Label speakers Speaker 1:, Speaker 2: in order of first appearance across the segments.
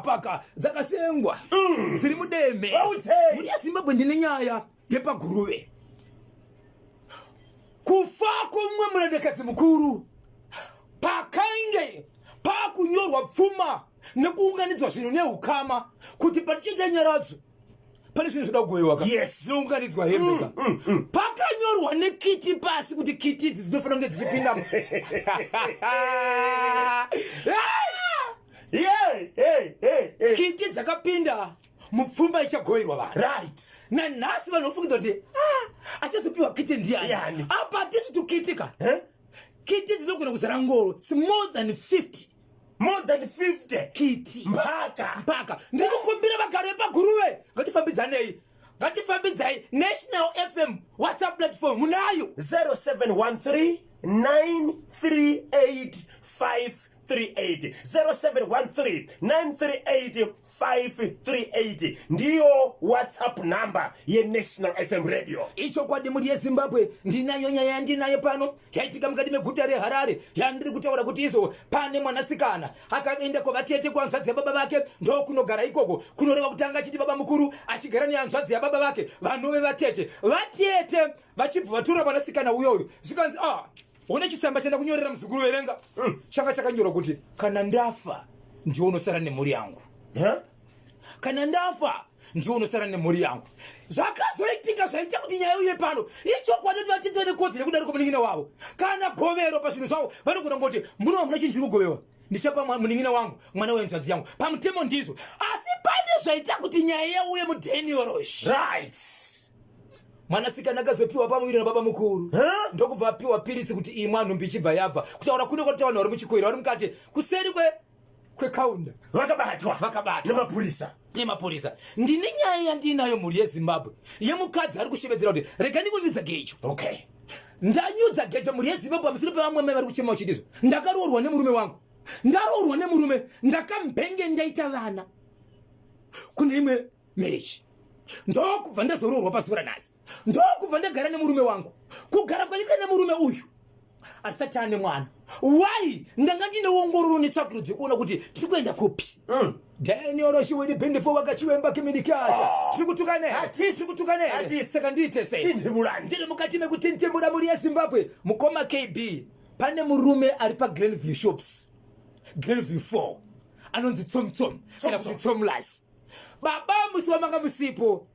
Speaker 1: dzakapaka dzakasengwa dziri mudeme.
Speaker 2: Vaudzei.
Speaker 1: Mhuri yeZimbabwe, ndine nyaya yepaGuruve. Kufa kwomumwe murandakadzi mukuru, pakange pakunyorwa pfuma nekuunganidzwa zvinhu neukama kuti patichiita nyaradzo, pane zvinhu zvoda kugovewa ka. Zvinounganidzwa hembe ka. Pakanyorwa nekiti pasi kuti kiti idzi dzinofanira kunge dzichipinda. Kiti dzakapinda mupfumba ichagoverwa vanhu. Nanhasi vanhu vofungidza kuti, "Ah, achazopiwa kiti ndiani?"
Speaker 2: Ndiani?
Speaker 1: Apa hatisi tukiti ka.
Speaker 2: Eh?
Speaker 1: Kiti dzinogona kuzara ngoro. It's more than 50.
Speaker 2: More than 50
Speaker 1: kiti.
Speaker 2: Mpaka.
Speaker 1: Mpaka. Ndiri kukumbira vagari vepaGuruve, ngatifambidzanei, ngatifambidzai. National FM WhatsApp platform munayo.
Speaker 2: 0713 938 538, 0713 938 538 ndiyo WhatsApp number yeNational FM Radio.
Speaker 1: Ichokwadi, mhuri yeZimbabwe, ndinayo nyaya yandinayo pano yaitika mukati meguta reHarare, yandiri kutaura kuti izvo pane mwanasikana akaenda kwavatete, kuhanzvadzi yababa vake, ndokunogara ikoko. Kunoreva kuti anga achiti baba mukuru achigara nehanzvadzi yababa vake, vanove vatete. Vatete vachibva vatora mwanasikana uyoyo, zvikanzi, "Ah, une chitsamba chanda kunyorera muzukuru, verenga." Changa chakanyorwa kuti, "Kana ndafa, ndiwe unosara nemhuri yangu."
Speaker 2: Huh?
Speaker 1: Kana ndafa, ndiwe unosara nemhuri yangu. Zvakazoitika zvaita kuti nyaya uye pano, ichokwadi kuti vatete vane kodzero yekudarika munin'ina wavo kana govero pazvinhu zvavo. Vanogona kungoti, "Muno hamuna chinhu chiri kugovewa, ndichapa munin'ina wangu, mwana wenzvadzi yangu." Pamutemo ndizvo, asi pane zvaita kuti nyaya yauye mudheniorosh. Mwanasikana akazopiwa pamuviri nababa mukuru.
Speaker 2: Huh?
Speaker 1: Ndokubva apiwa piritsi kuti imwa, nhumbi ichibva yabva. Kutaura kuno kwatita, vanhu vari muchikwero, vari mukati kuseri kwekaunda.
Speaker 2: Vakabatwa.
Speaker 1: Vakabatwa.
Speaker 2: Nemapurisa.
Speaker 1: Nemapurisa. Ndine nyaya yandinayo, mhuri yeZimbabwe, yemukadzi ari kushevedzera kuti rega ndikunyudza gejo. Ndanyudza gejo, mhuri yeZimbabwe, pamusoro pevamwe mai vari kuchema uchitizvo, "Ndakaroorwa nemurume wangu, ndaroorwa nemurume, ndakambenge ndaita vana kune imwe marriage, ndokubva ndazoroorwa pazuva ranhasi, ndokubva ndagara nemurume wangu. Kugara kwandiita nemurume uyu, hatisati ane mwana. Why? Ndanga ndine ongororo netsvakirudzo yekuona kuti tiri kuenda kupi." Daniel Roshiwidi Bindifo wakachiwemba kimidikasha. Tiri kutukana here?
Speaker 2: Hatisi.
Speaker 1: Tiri kutukana here?
Speaker 2: Hatisi.
Speaker 1: Saka ndiite sei?
Speaker 2: Tinhimurani.
Speaker 1: Ndiri mukati mekutintimura, mhuri yeZimbabwe. Mukoma KB, pane murume ari paGlenview Shops, Glenview 4, anonzi Tsomtsom kana kuti Tsomlas. Baba, musi wamanga musipo,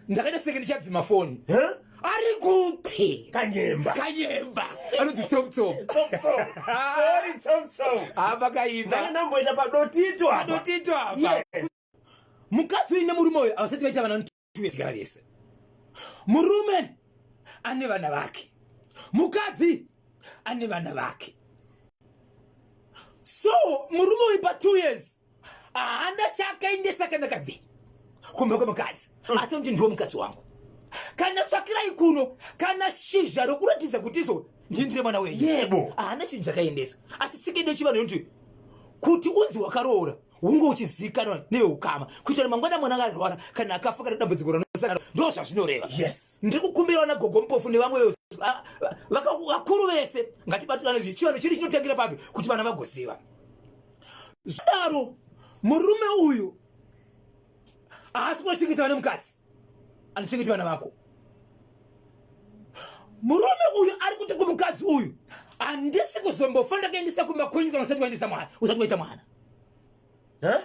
Speaker 1: ndakaita senge ndichadzima foni.
Speaker 2: Huh?
Speaker 1: Ari kupi?
Speaker 2: Kanyemba.
Speaker 1: Kanyemba anonzi Tsomtsom.
Speaker 2: Tsomtsom. Sorry, Tsomtsom.
Speaker 1: Apa kaimba.
Speaker 2: Ndanga ndamboenda padotito apa.
Speaker 1: Padotito apa. Mukadzi uyu nemurume uyu havasati vaita vana 2 years vese. Murume ane vana vake, mukadzi ane vana vake. So murume uyu pa2 years haana chaakaendesa kana kabve kumba kwemukadzi, asi kuti, "Ndiwo mukadzi wangu." Kana tsvakirai kuno, kana shizha rokuratidza kuti izvo ndindire mwana wenyu. Haana chinhu chakaendesa. Asi tsika yedu yechivanhu inoti kuti unzi wakaroora, hunge uchizivikanwa neveukama, kuitira mangwana mwana akarwara kana akafa kana dambudziko ranosangana. Ndo zvazvinoreva. Ndiri kukumbirawo nagogo Mupofu nevamwe vakuru vese, ngatibatirane. Chivanhu chedu chinotangira papi kuti vana vagoziva? Zvadaro, murume uyu haasi kunochengeta vana, mukadzi anochengeta vana vako. Murume uyu ari kuti kumukadzi uyu, "Handisi kuzombofa ndakaendesa kumba kwenyu kana usati waendesa mwana, usati waita mwana."
Speaker 2: Huh?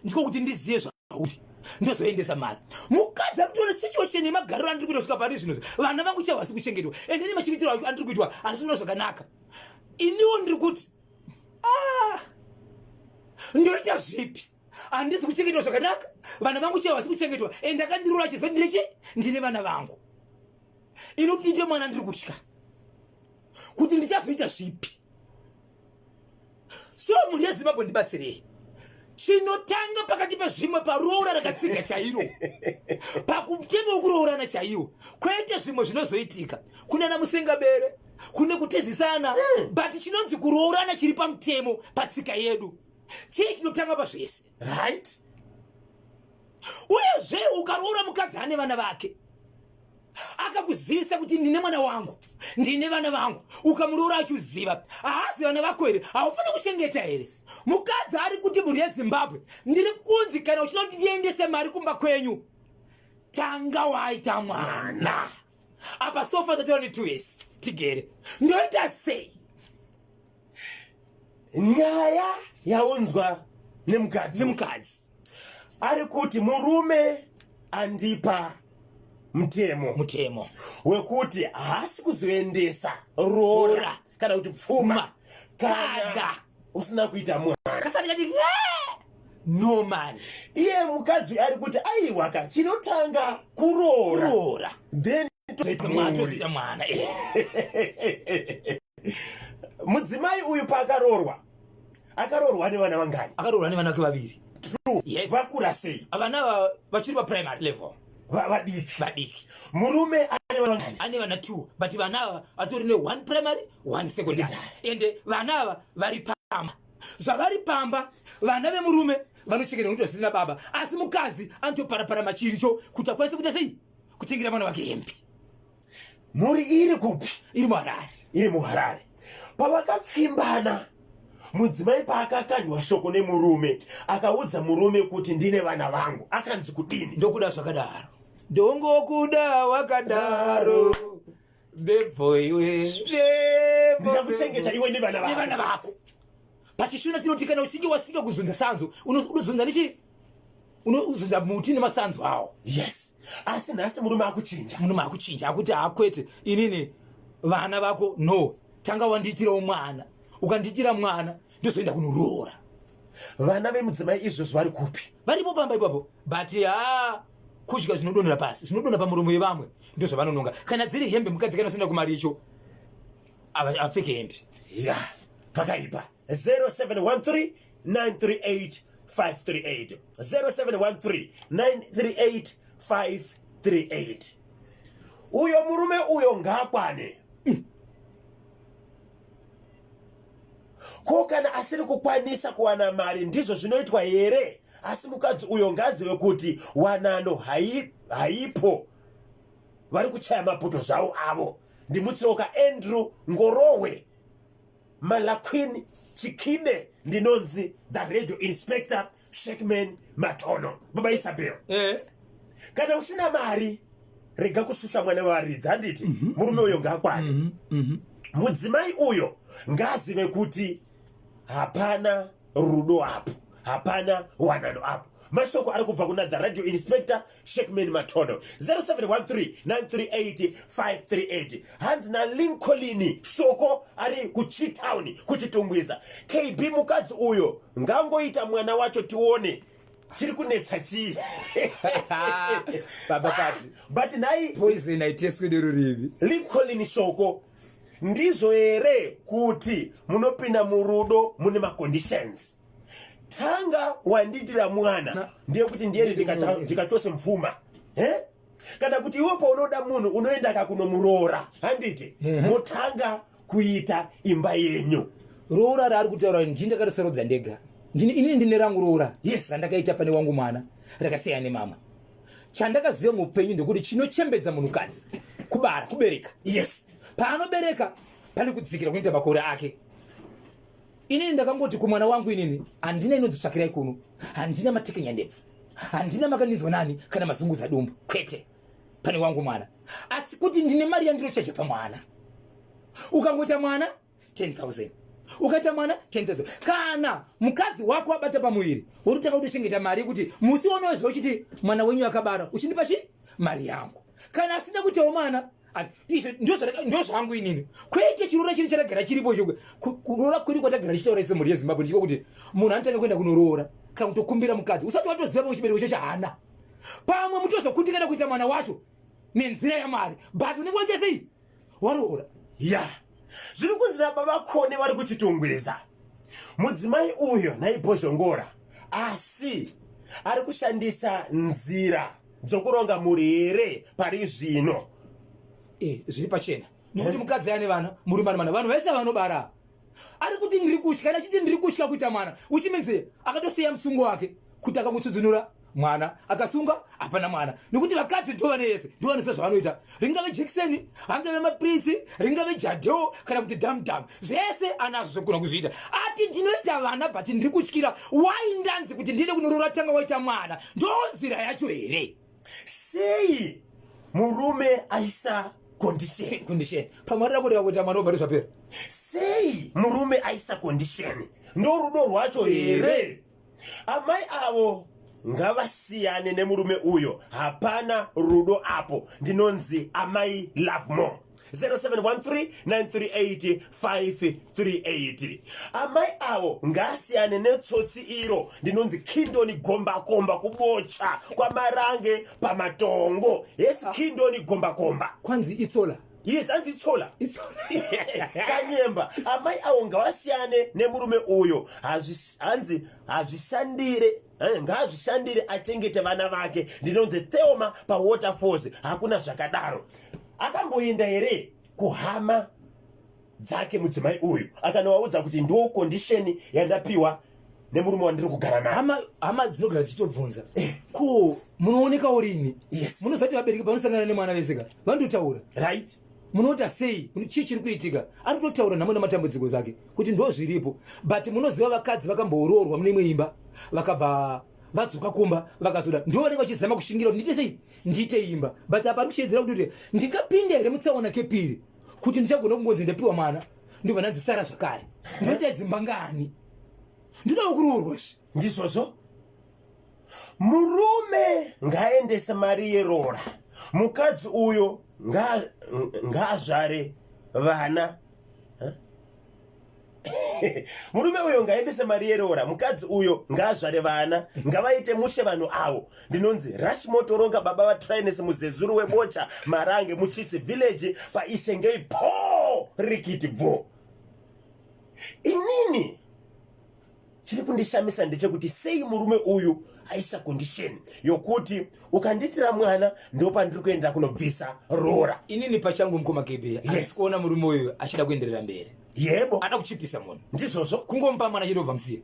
Speaker 1: Ndiko kuti ndizive zvauri, ndozoendesa mari. Mukadzi ari kutoona situation yemagariro andiri kuita kusvika pari zvino, vana vangu chavasi kuchengetwa, ende nemachengetero andiri kuitwa handisi kuona zvakanaka. Iniwo ndiri kuti, "Ah, ndoita zvipi? Handisi kuchengetwa zvakanaka, vana vangu chavasi kuchengetwa, ende akandiroora chizo ndirechi ndine vana vangu. Ini kuti ndiite mwana, ndiri kutya kuti ndichazoita zvipi." So mhuri yeZimbabwe, ndibatsirei. Chinotanga pakati pezvimwe paroora rakatsiga chairo, pakutema wekuroorana chaiwo, kwete zvimwe zvinozoitika kunana musengabere, kune kutizisana, but chinonzi kuroorana chiri pamutemo patsika yedu, chii chinotanga pazvese? Uyezve ukaroora mukadzi ane vana vake. Akakuzivisa kuti ndine mwana wangu, ndine vana vangu, ukamuroora achiziva haazi vana vako here? Haufaniri kuchengeta here? Mukadzi ari kuti, mhuri yeZimbabwe, ndiri kunzi kana uchida kuti ndiendese mari kumba kwenyu, tanga waita mwana. Apa sofa tataura ne 2 years tigere, ndoita sei?
Speaker 2: Nyaya yaunzwa nemukadzi.
Speaker 1: Nemukadzi.
Speaker 2: Ari kuti murume andipa mutemo.
Speaker 1: Mutemo.
Speaker 2: Wekuti haasi kuzoendesa roora
Speaker 1: Roora.
Speaker 2: kana kuti pfuma
Speaker 1: Ma.
Speaker 2: kana
Speaker 1: Kana.
Speaker 2: usina kuita mwana.
Speaker 1: Kasati kati no man.
Speaker 2: Iye mukadzi uyu ari kuti aiwaka, chinotanga kuroora,
Speaker 1: Roora,
Speaker 2: then tozoita
Speaker 1: mwana.
Speaker 2: mhuri.
Speaker 1: Tozoita mwana.
Speaker 2: Mudzimai uyu paakaroorwa, akaroorwa nevana vangani?
Speaker 1: Akaroorwa nevana vake vaviri.
Speaker 2: True.
Speaker 1: Yes.
Speaker 2: Vakura sei?
Speaker 1: Vana ava vachiri paprimary level.
Speaker 2: Vadiki.
Speaker 1: Vadiki.
Speaker 2: Murume ane vana vangani?
Speaker 1: Ane vana two, but vana ava vatori ne1 primary, one secondary. Ende vana ava vari pamba. Zvavari pamba, vana vemurume vanochengetwa nekuti vasina baba, asi mukadzi anotoparapara machiricho kuti akwanise kuita sei, kutengera mwana wake hembe.
Speaker 2: Mhuri iri kupi?
Speaker 1: Iri muHarare.
Speaker 2: Iri muHarare. Pavakapfimbana, mudzimai paakakandwa shoko nemurume, akaudza murume kuti ndine vana vangu, akanzi kudini?
Speaker 1: Ndokuda zvakadaro, ndongokuda wakadaro, bebho iwe.
Speaker 2: Ndichakuchengeta iwe nevana vako.
Speaker 1: Nevana vako. Pachishona tinoti kana uchinge wasinga kuzunza sanzu, unozunza nechi, unozunza muti nemasanzu awo.
Speaker 2: Yes, asi nhasi murume akuchinja.
Speaker 1: Murume akuchinja, akuti hakwete, inini vana vako no, tanga wandiitirawo mwana, ukandiitira mwana ndozoenda kunoroora.
Speaker 2: Vana vemudzimai izvozvo vari kupi?
Speaker 1: Varipo pamba ipapo, but ha, kudya zvinodonhera pasi, zvinodonha pamuromo yevamwe, ndozvavanononga. Kana dziri hembe, mukadzi kana usienda kumaricho apfeke hembe.
Speaker 2: Ya, pakaipa. 0713 938 538, 0713 938 538. Uyo murume uyo ngaakwane. Ko kana asiri kukwanisa kuwana mari, ndizvo zvinoitwa here? Asi mukadzi uyo ngazive kuti wanano haipo, vari kuchaya maputo zvavo avo. Ndimutsoka Andrew Ngorowe Malaquin Chikibe, ndinonzi the radio inspector Shekman Matono. Baba Isabel, kana usina mari, rega kushusha mwana wevaridzi, handiti? Murume uyo ngaakwane. Mudzimai uyo ngaazive kuti hapana rudo apo, hapana wanano apo. Mashoko ari kubva kuna the radio inspector Shekman Matono. 0713 938 538. Hanzi naLincoln Shoko ari kuChitown kuChitungwiza, KB, mukadzi uyo ngangoita mwana wacho tione chiri kunetsa chii.
Speaker 1: Baba Pati.
Speaker 2: But nhai.
Speaker 1: Poison haiteswi nerurimi.
Speaker 2: Lincoln Shoko, ndizvo here kuti munopinda murudo mune maconditions? Tanga wandiitira mwana, ndiye kuti ndiende ndikatose mvuma, eh? Kana kuti iwe paunoda munhu unoenda kakunomuroora, handiti? Motanga kuita imba yenyu.
Speaker 1: Roora raari kutaura ndini ndakarisorudza ndega. Ndini, inini ndine rangu roora randakaita pane wangu mwana, rakasiyana nemamwe. Chandakaziva muupenyu ndekuti chinochembedza munhukadzi kubara, kubereka. Paanobereka pane kudzikira kunoita makore ake. Inini ndakangoti kumwana wangu, inini handina inonzi tsvakirai kuno, handina matekenyandebvu, handina makaninzwa nani kana mazunguza dumbu, kwete pane wangu mwana. Asi kuti ndine mari yandinochaja pamwana. Ukangoita mwana 10,000, ukaita mwana 10,000. Kana mukadzi wako abata pamuviri, wototanga kutochengeta mari yekuti musi waunoziva uchiti mwana wenyu akabara, uchindipa chi mari yangu. Kana asina kuitawo mwana, izvo ndo zvangu inini, kwete chiroora chiri chatagara chiripo icho. Kuroora kwedu kwatagara tichitaura isu mhuri yeZimbabwe ndichiko kuti munhu anotanga kuenda kunoroora kana kutokumbira mukadzi usati watoziva pamwe chibereko chacho haana, pamwe mutozokundikana kuita mwana wacho nenzira yaMwari, but unenge waita sei, waroora.
Speaker 2: Ya, zviri kunzi nababa Kone vari kuChitungwiza, mudzimai uyo naibhozhongora, asi ari kushandisa nzira dzokuronga mhuri here pari zvino?
Speaker 1: Zviri pachena nekuti mukadzi ane vana, murume ane vana, vanhu vese vanobara. Ari kuti ndiri kutya, kana achiti ndiri kutya kuita mwana, uchiminzi akatosiya musungo wake kuti akangotsudzunura. Mwana akasunga hapana mwana, nekuti vakadzi ndo vane yese, ndo vanoziva zvavanoita. Ringave jekiseni, angave mapirisi, ringave jadeo kana kuti damdam, zvese anazvo zvekugona kuzviita. Ati ndinoita vana but ndiri kutyira. Why ndanzi kuti ndiende kunoroora tanga waita mwana? Ndo nzira yacho here?
Speaker 2: Sei murume aisa condition?
Speaker 1: Condition pamwe arida kureva kuita mwana obva zvapera.
Speaker 2: Sei murume aisa condition? Ndo rudo rwacho here? Amai avo ngavasiyane nemurume uyo, hapana rudo apo. Ndinonzi Amai Love More, 0713938538. Amai avo ngaasiyane netsotsi iro. Ndinonzi Kindoni Gombakomba, kuBocha kwaMarange, paMatongo. Yes, Kindoni Gombakomba.
Speaker 1: Kwanzi itsola.
Speaker 2: Yes, anzi itsola. Kanyemba, amai avo ngavasiyane nemurume uyo. Hanzi hazvishandire, ngaazvishandire achengete vana vake. Ndinonzi Theoma paWaterfalls. Hakuna zvakadaro. Akamboenda here kuhama dzake mudzimai uyu akanovaudza kuti ndiwo condition yandapiwa nemurume wandiri kugara naye?
Speaker 1: Hama dzinogara dzichitobvunza, ko munoonekawo rini? Munoziva kuti vabereki panosangana nemwana veseka vanototaura. Munoita sei? Chii chiri kuitika? Ari kutotaura nhamo nematambudziko zake kuti ndo zviripo. But munoziva vakadzi vakambooroorwa mune imwe imba, vakabva vadzoka kumba, vakazoda, ndo vanenge vachizama kushingira kuti ndiite sei, ndiite imba. But apa ari kushedzera kuti ndingapinda here mutsaona kepiri kuti ndichagona kungonzi ndapiwa mwana, ndobva ndanzisara zvakare, ndoita dzimba ngani, ndodawo kuroorwa zve.
Speaker 2: Ndizvozvo, murume ngaendese mari yeroora, mukadzi uyo ngaazvare vana. Murume uyo ngaendese mari yeroora, mukadzi uyo ngaazvare vana, ngavaite mushe vanhu avo. Ndinonzi Rush Motoronga, baba vaTrines, muzezuru weBocha Marange, Muchisi village, paIshengei po rikiti bvo. Inini chiri kundishamisa ndechekuti sei murume uyu aisa condition yokuti ukandiitira mwana ndopandiri kuenda kunobvisa roora?
Speaker 1: Inini pachangu, mukoma KB, handisi kuona murume uyu achida kuenderera mberi. Ada kuchipisa munhu.
Speaker 2: Ndizvozvo.
Speaker 1: Kungomupa mwana chete obva musiya.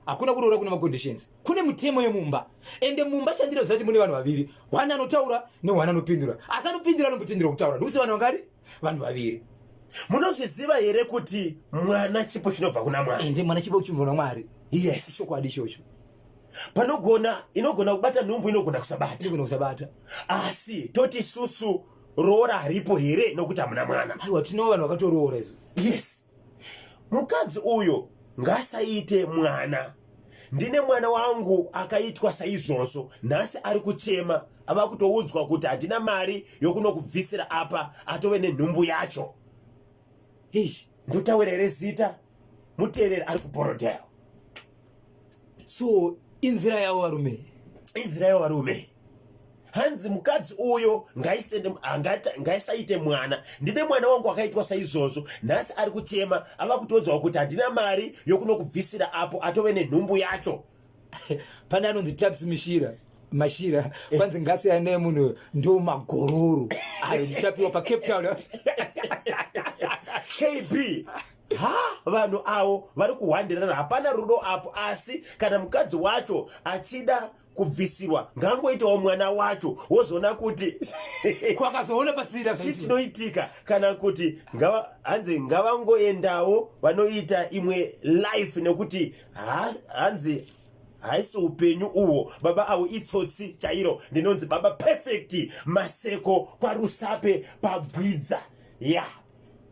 Speaker 1: Hakuna kuroora kune maconditions, kune mutemo yemumba. Ende mumba chandinoziva kuti mune vanhu vaviri, one anotaura neone anopindura, asi anopindura anombotendera kutaura ndikuti vanhu vangari vanhu vaviri.
Speaker 2: Munozviziva here kuti mwana chipo chinobva kuna Mwari?
Speaker 1: Ende mwana chipo chinobva kuna Mwari. Chokwadi ichocho.
Speaker 2: Panogona inogona kubata nhumbu, inogona kusabata.
Speaker 1: Inogona kusabata.
Speaker 2: Asi toti isusu roora haripo here nokuti hamuna mwana?
Speaker 1: Aiwa, tinova vanhu vakatoroora izvo.
Speaker 2: Yes, mukadzi uyo ngasaite mwana. Ndine mwana wangu akaitwa saizvozvo, nhasi ari kuchema, ava kutoudzwa kuti handina mari yokunokubvisira, apa atove nenhumbu yacho.
Speaker 1: Eish.
Speaker 2: Ndotaura here zita? Muteereri ari kuBorrowdale.
Speaker 1: So inzira yavo varume.
Speaker 2: Inzira yavo varume. Hanzi mukadzi uyo ngaisaite mwana. Ndine mwana wangu akaitwa saizvozvo, nhasi ari kuchema, ava kutodzwa kuti handina mari yokunokubvisira, apo atove nenhumbu yacho.
Speaker 1: Pane anonzi Taps Mishira Mashira, kwanzi ngasiyana nemunhu, ndo magororo ayo. Ndichapiwa paCape Town.
Speaker 2: KB, ha, vanhu avo vari kuhwandirana, hapana rudo apo. Asi kana mukadzi wacho achida kubvisirwa, ngangoitawo mwana wacho, wozoona kuti
Speaker 1: kwakazoona pasina.
Speaker 2: Chii chinoitika. Kana kuti hanzi ngavangoendawo vanoita imwe life, nekuti hanzi haisi upenyu uhwo. Baba avo itsotsi chairo. Ndinonzi Baba Perfect Maseko, kwaRusape, paGwidza. Ya,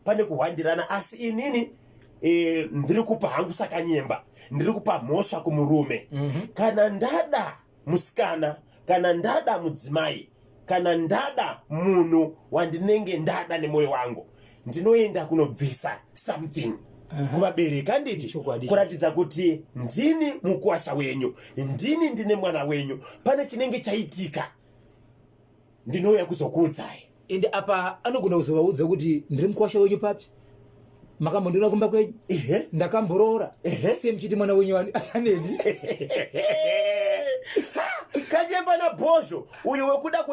Speaker 2: pane kuhwandirana, asi inini ndiri kupa hangu sakanyemba, ndiri kupa mhosva kumurume. Kana ndada musikana, kana ndada mudzimai, kana ndada munhu wandinenge ndada nemwoyo wangu, ndinoenda kunobvisa something kuvabereki, handiti?
Speaker 1: Chokwadi.
Speaker 2: Kuratidza kuti ndini mukuwasha wenyu, ndini ndine mwana wenyu. Pane chinenge chaitika, ndinouya kuzokuudzai.
Speaker 1: Ende apa anogona kuzovaudza kuti ndiri mukwasha wenyu papi? Makambondiona kumba kwenyu? Ndakamboroora? Se muchiti mwana wenyu aneni?
Speaker 2: Kanyemba nabhozho, uyo wekuda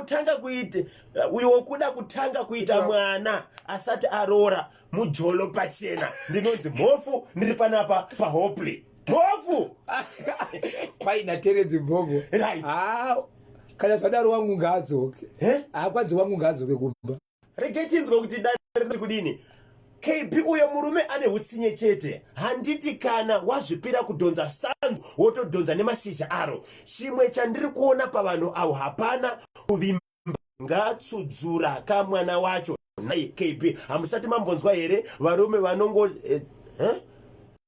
Speaker 2: kutanga kuita mwana asati aroora mujolo pachena. Ndinonzi Mhofu, ndiri panapa paHopley. Mhofu
Speaker 1: kwaina Terenzi Mhofu.
Speaker 2: Right.
Speaker 1: Ah, kana zvadaro wangu ngaadzoke.
Speaker 2: Eh?
Speaker 1: Ah, kwanzi wangu ngaadzoke kumba.
Speaker 2: Regai tinzwe kuti dare rinoti kudini. KB uyo murume ane utsinye chete. Handiti kana wazvipira kudhonza sanzu wotodhonza nemashizha aro. Chimwe chandiri kuona pavanhu avo hapana kuvimba. Ngatsudzura ka mwana wacho. Nhai KB hamusati mambonzwa here varume vanongo eh, eh?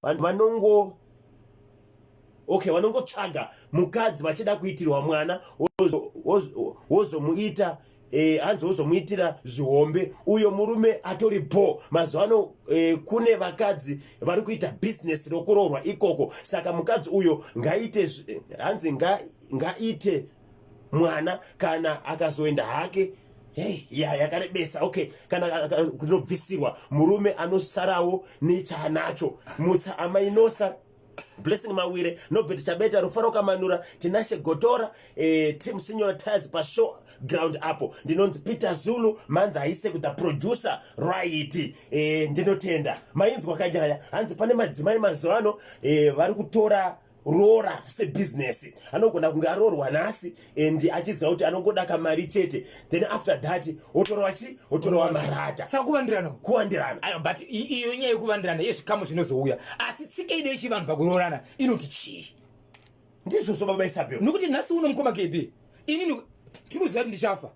Speaker 2: Vanongo okay vanongotsvaga mukadzi vachida kuitirwa mwana wozomuita eh, hanzi wozomuitira zvihombe uyo murume atori bho mazuva ano eh, kune vakadzi vari kuita bhizinesi rokuroorwa ikoko saka mukadzi uyo ngaite hanzi ngaite mwana kana akazoenda hake hey, ya yakarebesa okay kana kunobvisirwa murume anosarawo nechaanacho mutsa amainosa Blessing Mawire, Nobert Chabeta, Rufaro Kamanura, Tinashe Gotora, eh, Team Signora Tires pashow ground apo. Ndinonzi Peter Zulu, manzi haise ku the producer right. Eh, ndinotenda. Mainzwa kanyaya, hanzi pane madzimai mazuva ano eh, vari kutora roora sebhizinesi anogona kunge aroorwa nhasi and achiziva kuti anongoda kamari chete then after that otorova chi otorova marata
Speaker 1: saka kuvandirana
Speaker 2: kuwandirana
Speaker 1: ayo but iyo nyaya yekuvandirana yezvikamu zvinozouya asi tsika ide yechivanhu pakuroorana inoti chii
Speaker 2: ndizvozvo baba Isabel
Speaker 1: nokuti nhasi uno mukoma KB inini tiri kuziva kuti ndichafa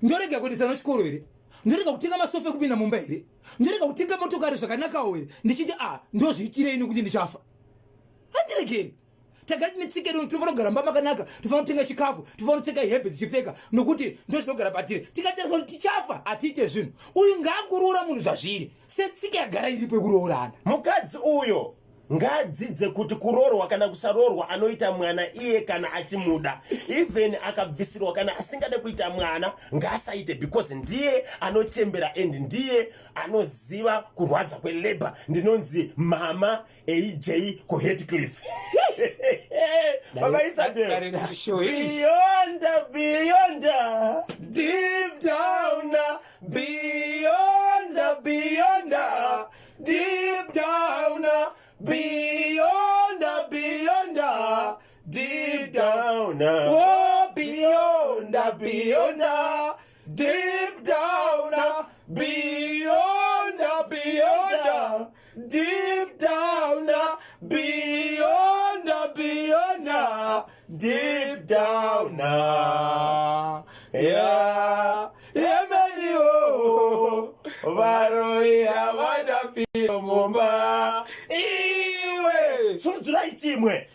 Speaker 1: ndorega kuendesa nochikoro here ndorega kutenga masofa ekupinda mumba here ndorega kutenga motokari zvakanakawo here ndichiti a ndozviitirei nekuti ndichafa handiregeri tagara tine tsika yedu tinofanira kugara mumba makanaka tofanira kutenga chikafu tofanira kutenga hembe dzichipfeka nokuti ndozvinogara patiri tikatarisa kuti tichafa hatiite zvinhu uyu ngaanguroora munhu zvazviri setsika yagara iripo yekuroorana
Speaker 2: mukadzi uyo ngaadzidze kuti kuroorwa kana kusaroorwa anoita mwana iye kana achimuda even akabvisirwa kana asingade kuita mwana ngaasaite because ndiye anochembera and ndiye anoziva kurwadza kwelabor ndinonzi mama AJ kuHatcliffe. Baba Isabel. Beyond, beyond,
Speaker 1: deep down, beyond, beyond, deep down, beyond, beyond, deep down, oh, beyond, beyond, deep down, beyond, beyond, deep down, beyond, beyond,
Speaker 2: deep down.
Speaker 1: Yeah, yemeniwo varoi havana piro mumba iwe
Speaker 2: Sudzurai chimwe.